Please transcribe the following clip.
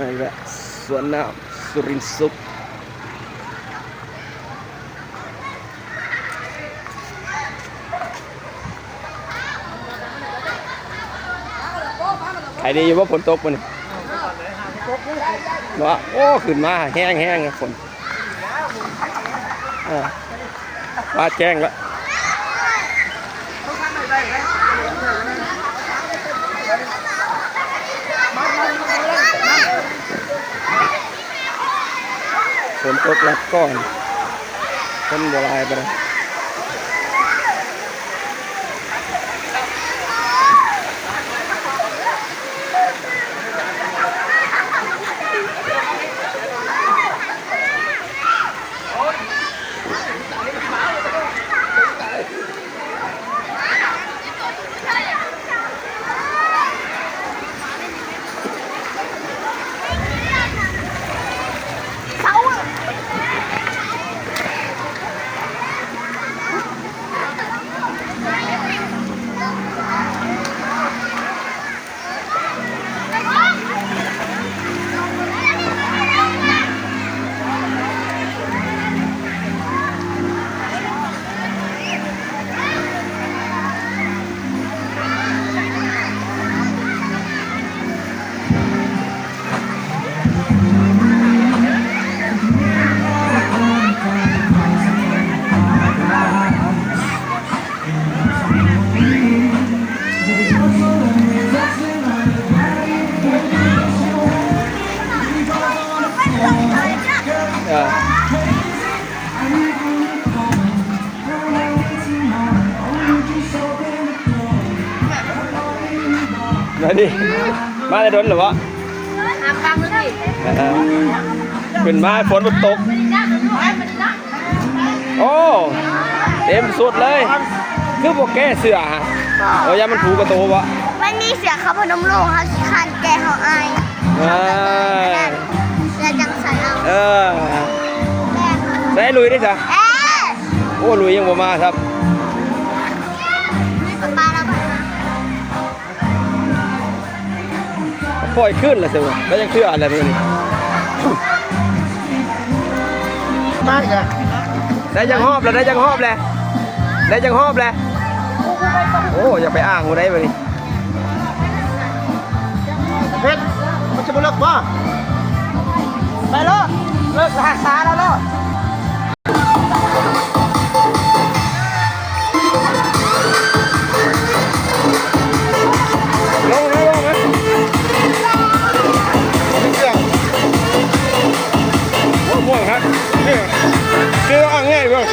ນັ້ນແຫຼະ ສວນນ້ຳສຸລິນສຸກ. ຂາຍດີຢູ່ບໍ່ ຝົນຕົກມື້ນີ້? ເນາະ ໂອ້ ຂຶ້ນມາແຮງໆ ຝົນ ເອີ ຟ້າແຈ້ງລະ ຝົນຕົກລັດກ່ອນ ຄົນບໍ່ຫຼາຍປານໃດ. ມາດີ ມາໄດ້ດົນແລ້ວບໍ່? ຫາຟັງເບິ່ງນີ້ ເອີ ຂຶ້ນມາຝົນບໍ່ຕົກ. ໂອ້ ເຕັມສຸດເລີຍ ຄືບໍ່ແກ້ເສື້ອຫະ? ໂອ້ ຢ້ານມັນຜູກະໂຕບໍ່? ມັນມີເສື້ອເຂົາພະນົມລຸງ ເຮົາຂີ້ຄ້ານແກ້ ເຮົາອາຍ. ເອີ ເສື້ອຈັ່ງຊັ້ນເອົາ ເອີ ແກ້ ໃສ່ລຸຍໄດ້ຊະ. ເອີ ໂອ້ ລຸຍຍັງບໍ່ມາຊ້ຳ ປາລາວ ປ່ອຍຄືນລະ ເຊິ່ງວ່າລະຍັງເທື່ອລະມື້ນີ້ ມາອີກລະ ໄດ້ຈັກຮອບລະ ໄດ້ຈັກຮອບແລະ ໄດ້ຈັກຮອບແລະ. ໂອ້ ຢ່າໄປອ້າງຜູ້ໃດບາດນີ້ ເພັດ ມັນຈະບໍ່ເລິກບໍ່? ໄປໂລດ ເລິກລະຮັກສາລາວໂລດ. ລົງນະ ລົງນະ ໂອ້ ມ່ວນຄັກ ນີ້ ເຈີອ່າງໃຫຍ່ເບິ່ງ.